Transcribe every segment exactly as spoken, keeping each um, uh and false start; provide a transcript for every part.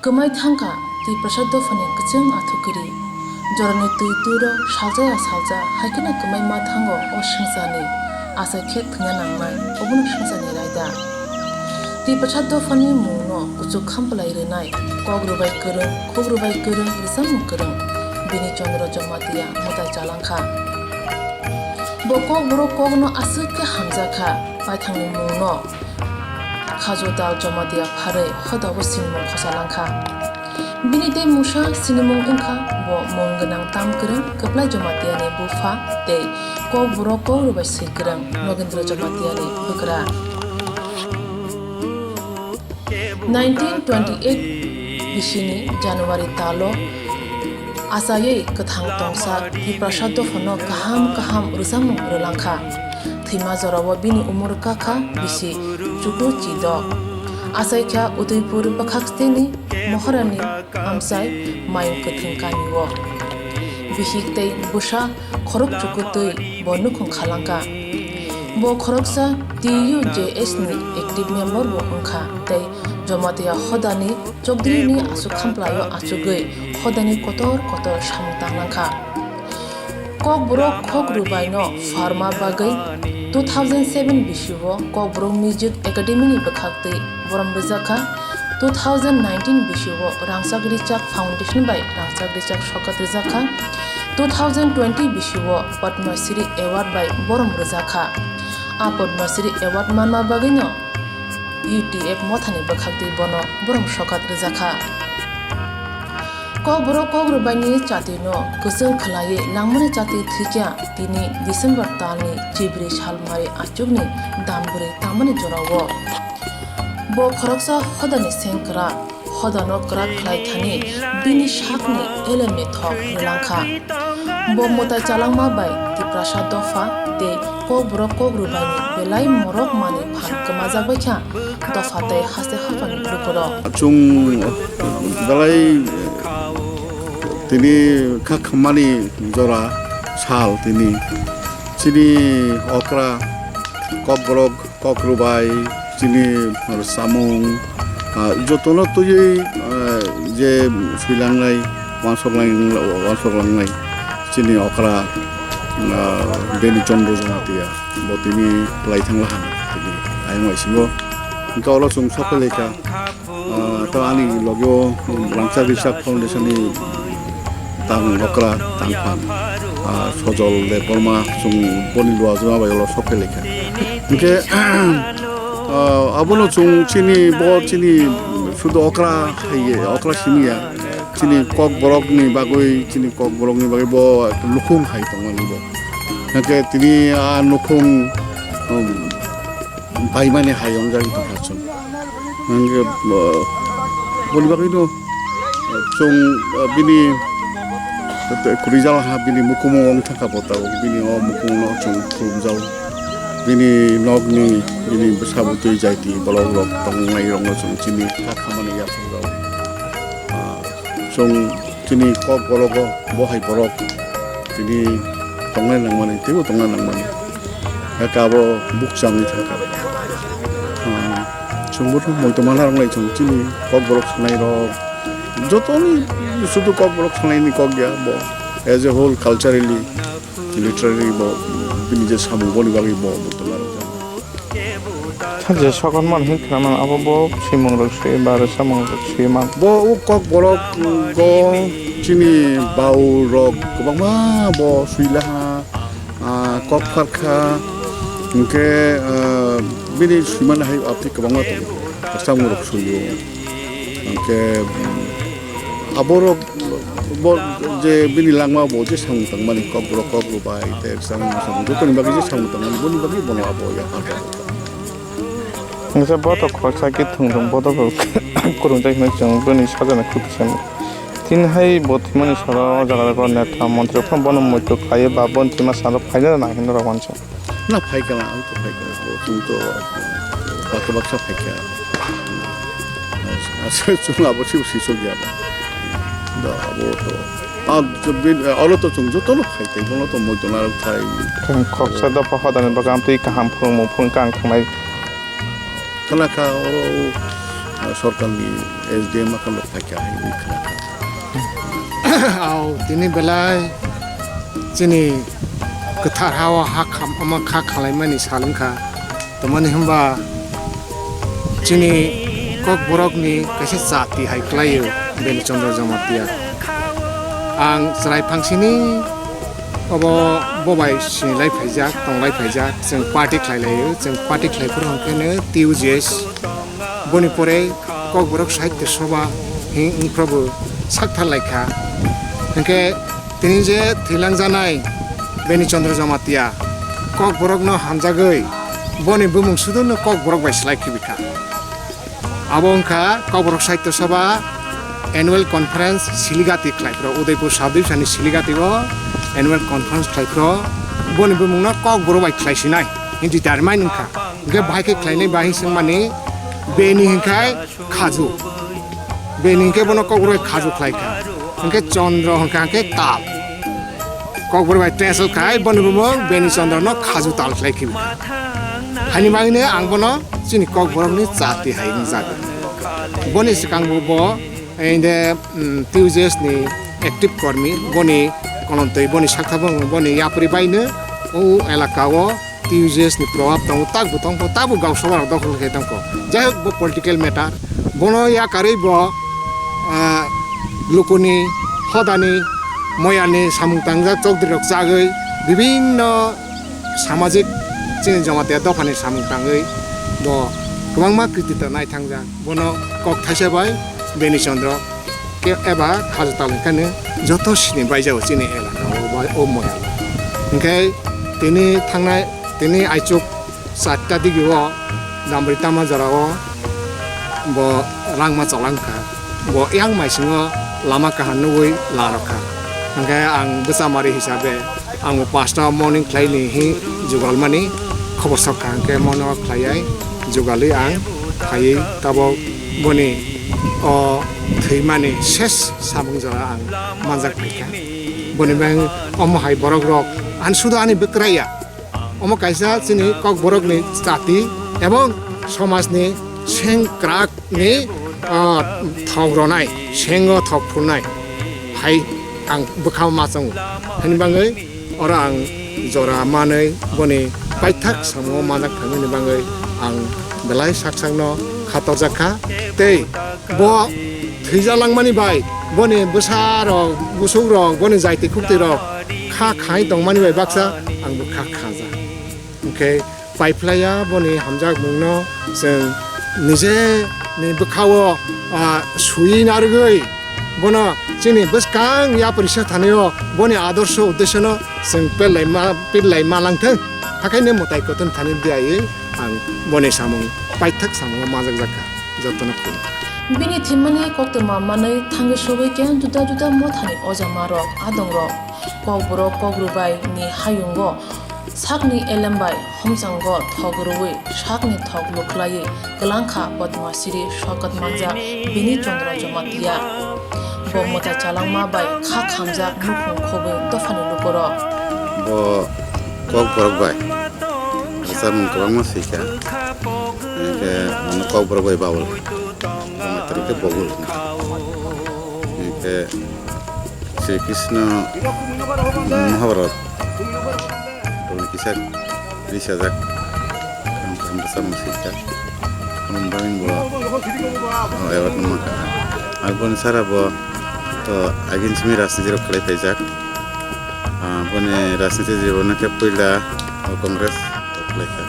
Kwmai thangkha Tiprasa dophani kwchwng athukiri. Jorani twi turo saljaya salja, hai kheno kwmai ma thango o swngcharni, achai khe thwina nangnai, obono swngcharni raida. Tiprasa dophani mungno kuchuk khampalai rwnai, kok rwbai kwrwng, khuk rwbai kwrwng, rwchapmung kwrwng, Bini Chandra Jamatia mwtai chalangkha. Bo Kokborok kokno aswk khe hamjakha, paithangni mungno Khajudal Jamatia pharwi hodao sinimung khosa langkha. Bini tei mungsa sinimung wngkha, bo mung gwnang tam kwrwng Kwplai Jamatiani bupha tei Kokborok kok rwbai swi kwrwng Nogendra Jamatiani bwkra. Nineteen twenty-eight bisini January talo achaiwi kwthang tongsa Tiprasa dophano kaham kaham rwchapmung rwlangkha. Thwima jorao bini umor kakha bisi chuku chidok. Achaikha Udaipur bwkhaksteni Maharani amchai Mayung Kwthwng kamio. Bihik tei bwsa khorok chukutwi bo nukhung khalangkha. Bo khoroksa T U J S ni active member bo wngkha tei Jamatia hodani Chokdrini aswk khamplaio achugwi hodani kotor kotor samung tanglangkha. Kokborok kok rwbaino pharma bagwi two thousand seven bisio Kokborok Music Academy ni bwkhaktwi borom rwjakha. Two thousand nineteen bisio Rangchak Richak Foundation bai Rangchak Richak sokat rwjakha. Two thousand twenty bisio Padma Shri Award bai borom rwjakha. A Padma Shri Award manma bagwino U T F mothani bwkhaktwi bono borom sokat rwjakha. Kokborok kok rwbaini chatino kwchwng khwlaiwi langmani chati thwikha tini December talni chibri salmari achukni dam bwrwi tamani jorao. Bo khoroksa hodani sengkrak, hodano kwrak khlai thani bini sakni elemni thok rwlangkha. Bo mwtai chalangma bai Tiprasa dopha tei Kokborok kok rwbaini belai morok manwi phan kwmajak baikha dopha tei haste haphani lukurok. Chwng belai tini kha khammani jora sal tini chini okra Kokborok kok rwbai, chini samung, ah, jotono twiwi, ah, je swilangnai, wansoklang-, wansoklangnai chini okra, ah, Beni Chandra Jamatia, bo tini kwlai thangla han tini ayang bai singo. Hwnkhe oro chwng sok phai laikha. Ah, to ani logeo Rangchak Richak Foundation ni tang okra tang phan, ah, Sojol Debbarma chwng boni luajuma bai ulo sok phai laikha. Hwnkhe, ah, abono chwng chini bo chini sudu okra hai okra simi ya chini Kokborok ni bagwi chini Kokborok ni bagwi bo nukhung hai tongmani bo. Hwnkhe tini a nukhung, um, baimani hai wngjagwi tongkha chwng. Hwnkhe, uh, boni bagwino, uh, chwng, uh, bini, uh, kwrwijal ha bini mukumu wng thangkha bo tabuk bini o mukumu no chwng khulumjao. Bini nokni, bini bwsa bwtwi jaiti borok rok tongnairokno chwng chini kha khamani yapharjao. Uh, chwng Chini Kokborogo bo hai borok tini tongnai nangmani, teibo tongna nangmani. Hakhe abo bukchangwi thangkha. Ah, chwngbo moito manna rok nai chwng chini Kokborok sanairok. Jotoni sudu Kokborok sanaini kok ya bo. As a whole culturally, literally bo bini je samung boni bagwi bo moito manna rok. Tha je sokonman hin khna man abo bo swimung rok swi ba rwchapmung rok swi man. Bo o Kokborok go chini bau rok kwbangma bo swi laha, ah, kok pharkha, hwnkhe, ah, bini swimani hai aphi kwbangma tongo, rwchapmung rok swio. Hwnkhe, um, aborok bo je bini langma bo je samung tangmani Kokborok kok rwbai tei samung samung jotoni bagwi je samung tangmani boni bagwi bono abo yapharkha. Hingke bo to khoroksa khe thwngthwng bodo bo kwrwngjak hinwi chwng bini sajani khuti sani. Tini hai bo thwimani salo o jaga rok neta montri rok phano bono muitu khlaiwi ba boni thwima salo phaina nang hinwi rok uansuk. Na phaikha na, ang to phaikha na, bo chwng to baksa baksa phaikha. Aswk chwng abo se sisok ya ba. Da abo to. Ah, oro to chwng joto no phai tei bono to moito narwk thai. Chwng khoroksa dopha hodani bagwi amtwi kaham phwrwngmung phwrwngkha ang thangnai. Khna kha oro, ah, Sorkarni S D M aka lok phaikha hai wngwi khna kha. Au, tini belai chini kwthar hao ha kham-, omo kha khalaimani sal wngkha. Tamani hwnba chini Kokborokni kaisa chati hai kwlaio Beni Chandra Jamatia. Ang chwrai phangsini obo bobai sinilai phaijak, tonglai phaijak, chwng party khlai laio, chwng party khlai phuru hwnkhe no T U J S. Boni pore Kokborok Sahitya Sabha hi wngphrobo sakthar laikha. Hwnkhe tini je thwilangjanai Beni Chandra Jamatia Kokborokno hamjagwi boni bumung suduno Kokborok bai slai khibikha. Abo wngkha Kokborok Sahitya Sabha Annual Conference Siligati khlaiphro, Udaipur Sub Division ni Siligati o Annual Conference khlaiphro, boni bumungno Kokborok bai khlaisinai hinwi determine wngkha. Hwnkhe bahai khe khlainai bahai swngmani beni hwnkhe khaju. Beni hwnkhe bono Kokborok bai khaju khlai kha. Hwnkhe Chandra hwnkha hwnkhe tal. Kokborok bai translate khai bono bumung Beni Chandra no khaju tal khlai khibi kha. Haini bagwino ang bono chini Kokborokni chati hai wngjago. Boni swkang bo bo inde, mm, T U J S ni active kormi, boni konontwi, boni sakha bong, boni yapri baino o elaka o T U J S ni probab tongo, tak bo tongkho, tabo gausoba rok dokhol khe tongkho. Jai hok, bo political matter, bono yakarwi bo, ah, lukuni hodani moyani samung tangjak chokdri rok chagwi bibinno samajik chini Jamatia dophani samung tangwi bo kwbangma kritito naithangjak. Bono kok thaisa bai Beni Chandra ke eba khaju talwi khaino joto sini baijao chini elaka o bai o moyang. Hwnkhe tini thangnai, tini aichuk charta digi o Damri Tama jora o bo langma cholang kha, bo yang maisingo lama kaham nugwi larok kha. Hwnkhe ang bwchamari hisabe ang bo pasta morning khlai ni hi jugal mani khobor sok kha, hwnkhe mono khlai ai jugalwi ang phaiwi tabok boni o thwimani ses samung jora ang manjak phaikha. Boni bang omo hai borok rok ani sudo ani bwkraiya. Omo kaisa chini Kokborokni chati ebong somajni sengkrak ni, ah, thok ronai, sengo thok phunai hai ang bwkha machang. Hani bangwi oro ang jora manwi boni paithak samungo manjak thangmani bangwi ang belai sak sakno khatorjak kha. Tei bo thwijalangmani bai boni bwsa rok, busuk rok, boni jaiti khukti rok kha khai tongmani bai baksa ang bwkha khajak. Hwnkhe paiphlaiya boni hamjakmungno chwng nije ni bwkhao, ah, sui narwgwi bono chini bwskang yapri se thanio boni adorsho uddeshono chwng pellai ma, pillai ma langthwng. Hakhaino mwtai kothon thani diyawi ang boni samung paithak samungo majakjakha jotono khulum. Bini thwimani koktwma manwi thangwi sogwi khe juda juda mothani ojamarok, adongrok, kokborok, kokrwbai ni hayungo sakni elem bai homchango thok rwui sakni thok lukhlaiwi kwlangkha Padma Shri sokat manjak Bini Chandra Jamatia. Bo mwtai chalangma bai kha khamjak nukhung khobwi dophani lukurok. Bo kokborok bai bwsarmung kwbangma swikha, hwnkhe bono kokborok bai Babul, Jamatia khe Bogul hwnkha. Hwnkhe Sri Krishna Mahabharat boni kisa risajak, kaham kaham bwsarmung swikha. Aboni bagwi bo, oh, award no mankha. Ar boni sara bo to agin simi rajniti rok khlai phaijak. Ah, boni rajniti jibon no khe puila, oh, Congress rok khlai kha.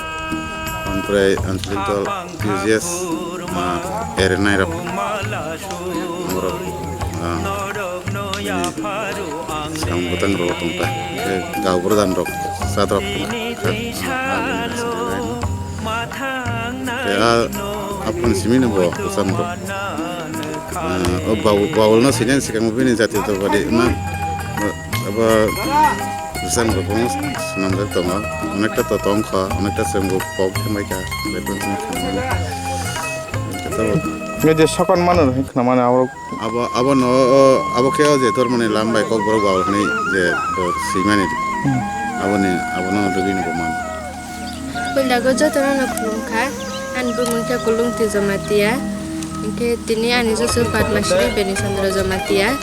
Aboni pore anchalik dol T U J S, ah, ernai rok. Borok, ah, bini swkang bwtang rok tong kha. Khe gao bwrwdan rok, chadrok tong kha. Khe a, aphuru simi no bo bwsarmung rok. Ah, o Babul, Babul no sinani swkang bini jati to bali ma, abo bwsarmung rok kwbangma swnamjak tongo. Onekta to tong kha, onekta chwng bo kok thangbai kha. Beton simi khanamani. Khe to Nge je sakon mano hin khna mani abo. Abo, abo no, o, abo khe o je dormoni lam bai kokborok Babul hinwi je bo swimani. Hmm. Aboni, abono rwgwino bo mano. Puila go jotono no khulum kha. Ani bumung khe Kulung Twi Jamatia. Hwnkhe tini ani chuchuk Padma Shri Beni Chandra Jamatia.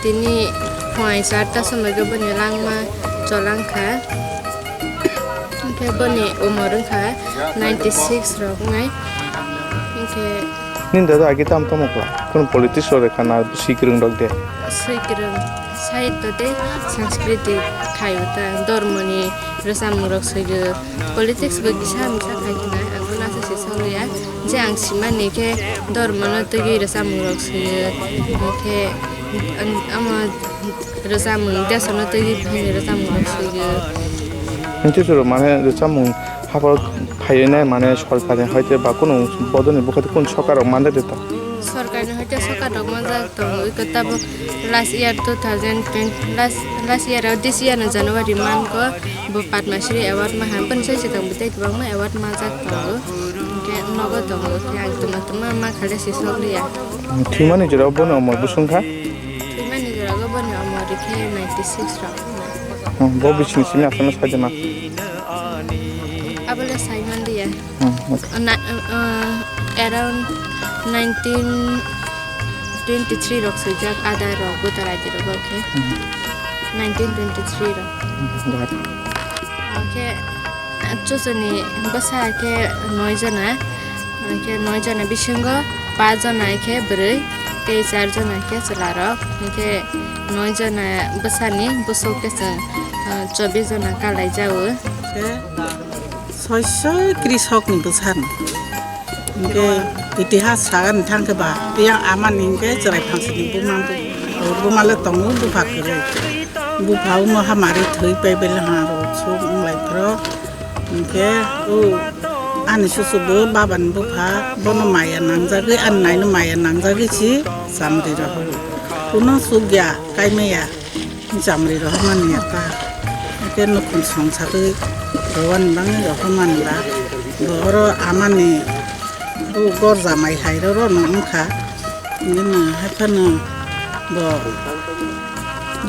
Tini phuaini charta somoi khe boni langma cholang kha. Hwnkhe boni umor wngkha ninety six rok wngnai. Hwnkhe Nini dada agi tam tamo kla? Kono politics rok rekha na swi kwrwng rok de? Swi kwrwng. Sahitya tei Sanskriti khaio ta, dhormoni rwchapmung rok swigo. Politics bo kisa misa khai khna, ang bono aswk se sokliya. Je ang simani khe dhormono twiwi rwchapmung rok swigo. Hwnkhe, an-, omo rwchapmung, deshono twiwi buphangni rwchapmung rok swigo. Hwnkhe chwrwk mane rwchapmung haphar phaiwi nai mane sorkarni hoite ba kunu bodolni bwkhak tei kunu sorkar rok manjak de ta? Sorkarni hoite sorkar rok manjak tongo, iko tabuk last year two thousand twenty, last, last year o this year no January month o bo Padma Shri award maha, boni sai swkang bo tei kwbangma award manjak tongo, hwnkhe nogo tongo, hwnkhe ang tuma tuma ma khale se sokliya. Thwimani jora bono omor bwswng kha? Thwimani jora o boni omor rikhe ninety six rok. Hmm, bo bising simi aswk no sai de ma? Abole sai manliya. Hmm, okay. Na, uh, around nineteen twenty-three rok swijak, ada rok, buta raida rok, okay. Hmm. Nineteen twenty-three rok. Hmm, okay. Chuchuni bwsa khe noi jona, hwnkhe noi jona bisingo pa jona khe bwrwi tei char jona khe chwla rok, hwnkhe noi jona bwsani bwswk khe chwng, ah, chobbish jona kalai jago. Khe soiso krisok ni bwsa ni. Hwnkhe itihas sagani thangkhe ba, yang amani hwnkhe chwrai phangsini buma, buma le tongo bupha kwrwi. Bupha wngma hamari thwi pai bele ha rw suk wnglai phro. Hwnkhe o ani susu bo babani bupha, bono maya nangjagwi, ani naino maya nangjagwi si chamri rohoro. Kuno sukya, kaimaya. Chamri rohormani ya ta. Hwnkhe nukhung song sagwi rowani bagwi rohormani ba. Bo oro amani bo gor jamai hai rw rw no wngkha. Bini haiphano bo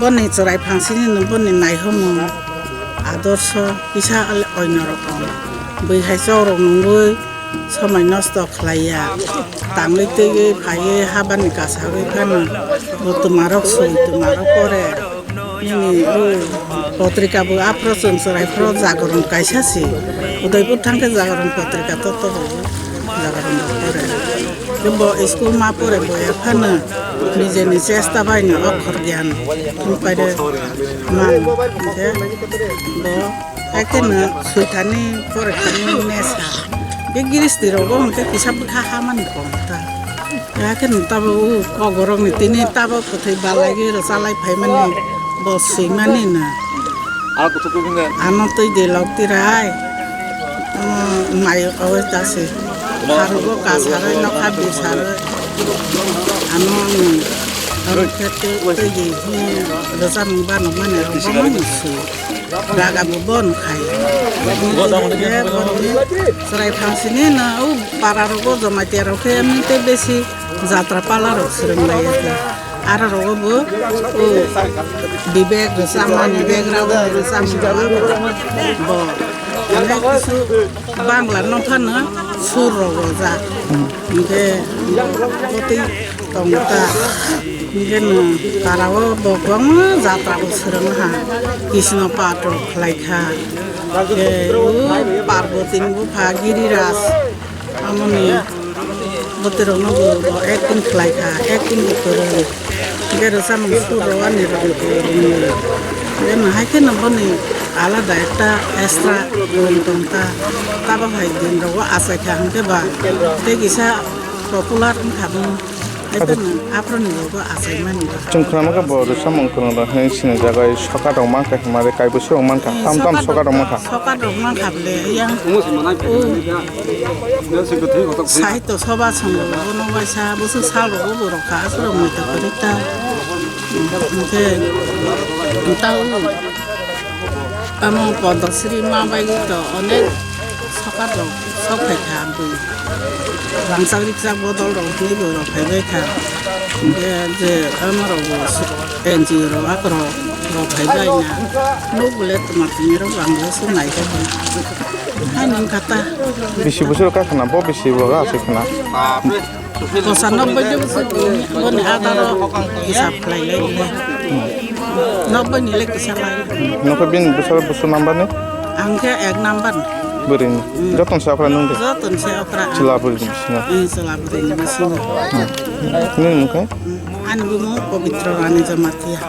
boni chwrai phangsini no boni naihomung adorsho kisa oino rokom. Bwi hai chok rok nungwi somoi nosto khlaiya. Tangwi twiwi phaiwi habani kasagwi phano bo twmarok swi, twmarok pore. Nini o potrika bo aphro chwng chwrai phro jagoron kaisa si. Udaipur thangkhe jagoron potrika to to bo jagoron rok pore. Bo school ma pore boya phano nijeni chesta bai no okhor gyan paide man hwnkhe bo. Haikhe no swithani pore thani nesa. Be giristi rogo hwnkhe kisa bwkha hamani kom ta. Haikhe no tabo o kogorok ni tini tabo kwthwi balai gwi rwchalai phaimani bo swimani no. Ano twi de lok tirai. Ano mai awai ta se. Harugo kasarai nokha bisaroi. Ano ni. Ano khe twi de rwchapmung bano mani rok bo mani swi. Raga bo bon khai. Bo jamo ni. Chwrai phangsini na o para rogo Jamatia rok khe mite besi jatra pala rok swrwng lai ya khe. Aro rogo bo o Bibek rwchapmani, Bibek Rago rwchapmani bo onek kisu Bangla no phano sur rogo ja. Hwnkhe botwi tongo ta. Hwnkhe no para o bo kwbangma jatra bo swrwng ha. Krishna pat rok khlai kha. Hwnkhe o Parvati ni bupha Giriraj. Amoni bwtwi rok no bo acting khlai kha, acting bo kwrwng. Hwnkhe rwchapmung sur rw ani rwng kwrwng. Hwnkhe no hai kheno boni alada ekta extra rwng tong ta. Tabok hai din rogo achai kha hwnkhe ba tei kisa popular wngkha bo. Hai kheno aphuru ni rogo achai mani ba. Chwng khwnama khe bo rwchapmung kwrwng rok hinwi sinijagwi sokat rok mankha hwnmale kaibo se rok mankha. Tam tam sokat rok mankha. Sokat rok mankha bole yang. Sahitya Sabha songbo bono waisa bwswk sal rogo bo rwkha aswk rok muitu kwrwi ta. Hwnkhe tao amo Padma Shri ma bai to onek sokat rok sok phai kha bui rangchak rikchak bodol rok hinwi bo rok phai bai kha. Hwnkhe je amorok bo N G O rok akorok rok hai bai na. Nuk bole tongma tini rok ang bo se nai khe. Hai nung kata. Bisi bosor ka khna bo bisi bo ga se khna. Kosa nokbai de bosor boni adaro hisab khlai lai. Nokbai ni le kisa lai. Nokha bin bosor bosor number ni? Ang khe ek number ni. Bwrwini. Joton se okra nung de? Joton se okra. Chwla bwrwini bisingo. Eh, chwla bwrwini bisingo. Nini mung khe? Ani bumung Pabitra Rani Jamatia.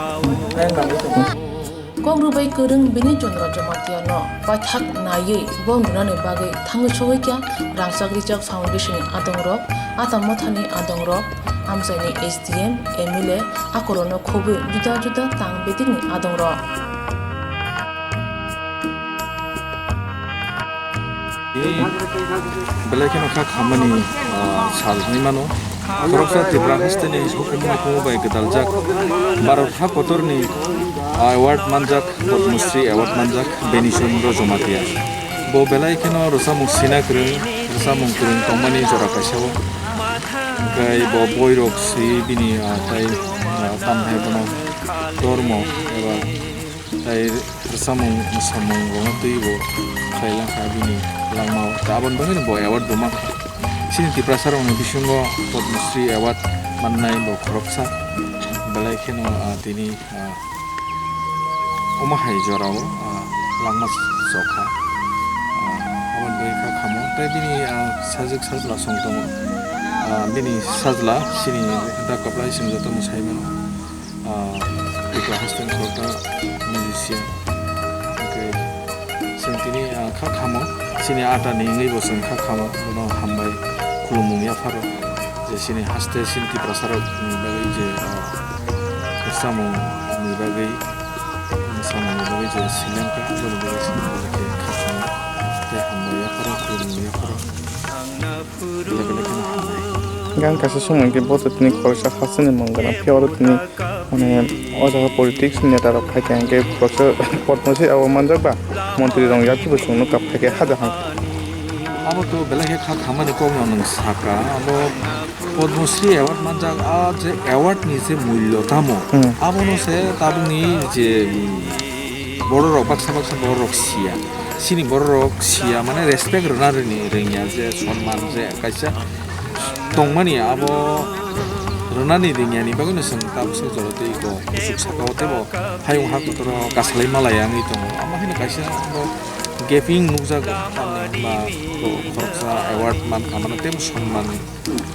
Kok rwbai kwrwng bini Chandra Jamatia no paithak naiwi bom rwnani bagwi thangwi sogwi kha Rangchak Rijak Foundation ni adongrok, Ata Mothani adongrok, amchaini S D M, M L A, akorokno khobwi juda juda tang bedekni adongrok. Belai kheno kha khammani, ah, sal hwnwi mano. Khoroksa Tripura hasteni hukumu hukumu bai gwdaljak Bharat ha kotorni, ah, award manjak, Padma Shri award manjak Beni Chandra Jamatia. Bo belai kheno rwchapmung sina kwrwng, rwchapmung kwrwng tongmani jora kaisa o. Hwnkhe bo boirok swi bini, ah, tai, ah, tamni hai bono dormo eba tai rwchapmung mwsamung rokno twibo khlai lang kha bini langmao. Tei aboni bagwino bo award bo man kha. Chini Tiprasa rokni bisingo Padma Shri award mannai bo khoroksa. Belai kheno, ah, tini, ah, omo hai jorao, ah, langma chokha. Ah, aboni bagwi kha khamo. Tei bini, ah, sajwk sajla song tongo. Ah, bini sajla chini da kwplai chwng joto mwsai mano. Ah, Tripura hasteni khoroksa musician. Hwnkhe chwng tini, ah, kha khamo, chini atani wngwi bo chwng kha khamo, bono hambai khulumung yapharo. Je chini haste chini Tiprasa rokni bagwi je, ah, rwchapmung ni bagwi, mwsamung ni bagwi je seleng kha, boni bagwi chwng kha khamo. Tei hambai yapharo, khulumung yapharo. Belai belai kheno hambai. Hwnkhe ang kaisa song hwnkhe bo to tini khoroksa hasteni mung gwnang, phiya oro tini, mane, o jaga politics ni neta rok phai kha, hwnkhe khoroksa Padma Shri award manjak ba, montri rok yakhe bo chwng nukha phai khe hada hang. Abo to belai khe kha khamani kokno nwng saka, abo Padma Shri award manjak, a je award ni je mullo tamo, hmm, abono se tabukni je, um, borok rok baksa baksa borok rok siya. Chini borok rok siya, mane respect rwna rini, ringya je sonman je kaisa tongmani abo rwnani ringyani bagwino chwng tabuk se jora tei bo kuchuk saka o tei bo hayung ha kotoro kasalai malaya wngwi tongo. Amo haino kaisa bo gaping nukjago, tamni hwnba bo khoroksa award mankha mano tei bo sonman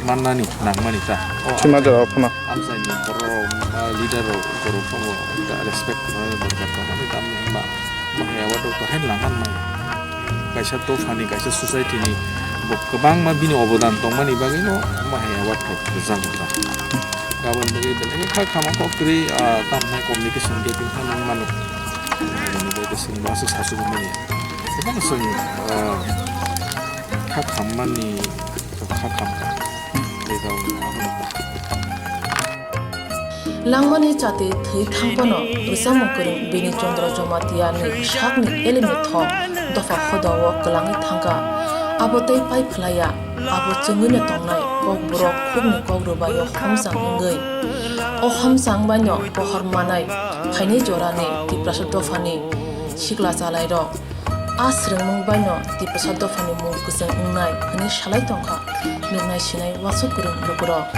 mannani nangmani ta. O sima jora o phano. Amchaini borok rok, ah, leader rok, borok tongo, ta respect rwnani dorkar tongo. Ani tamni hwnba, bo hai award rok to haino langkha nai. Kaisa dophani, kaisa society ni bo kwbangma bini obodan tongmani bagwi no bo hai award rok rwjago ta. Aboni bagwi belai kha khama kok kwrwi, ah, tamni communication gaping kha nang mano. Aboni bagwi chwng bo aswk sasu mani. Kwbangma chwng, ah, kha khammani. Langmani chati thwi thangphano rwchapmung kwrwng Bini Chandra Jamatia ni sakni elemni thok dopha hodao kwlangwi thangkha. Abo tei pai phlaiya, abo chwngwino tongnai Kokborok khukni kok rwbaio homchang wngwi. O homchang baino pohor manai phainai jorani Tiprasa dophani sikla chalairok. A swrwngmung baino Tiprasa dophani mung kwchwng wngnai hwnwi salai tongkha nuknai sinai uansuk kwrwng lukurok.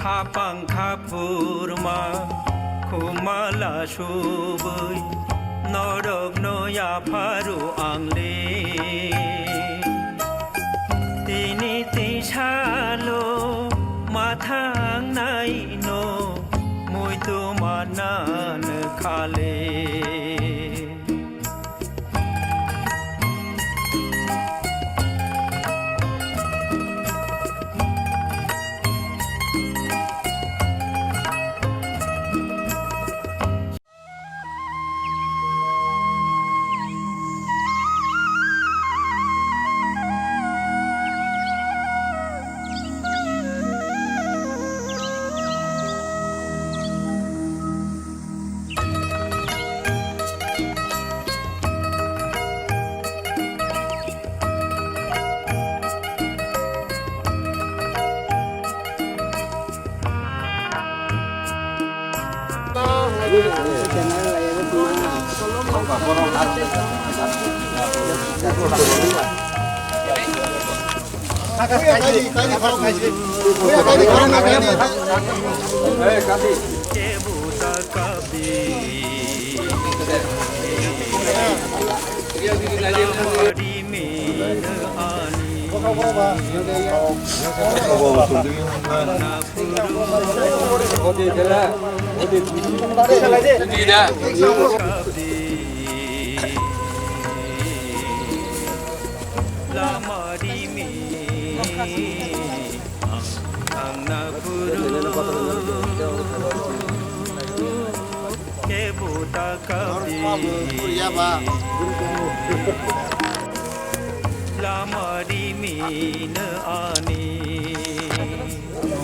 Khapang khaphurma khumala subui norokno yapharu angle. Tini tisalo mathangnaino muitu manan khale.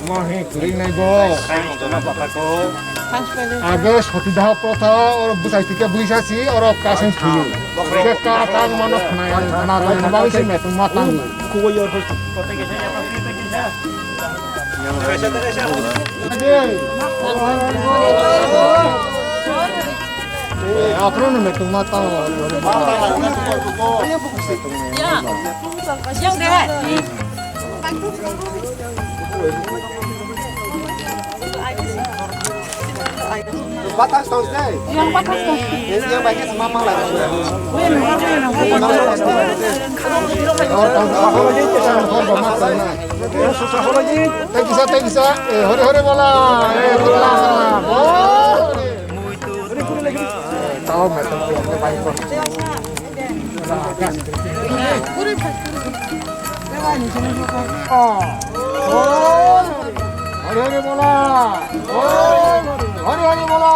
Omo he kwrwi nai bo. Age soti daha protha oro bwsai tike buisa si oro kasing thuyu. Ke ka tang mano khnai, na roi na bagwi se metung ma tang. Aphuru no metung ma tang. Ya. Yang deh. Bathak tong se. Yang bathak tong. Yang bathak se mamang lai. Thank you sir, thank you sir. Eh, hore hore bola. Eh, bola. Oh. Tao mai tong ko bai ko. Hari hari bola. Hari hari bola.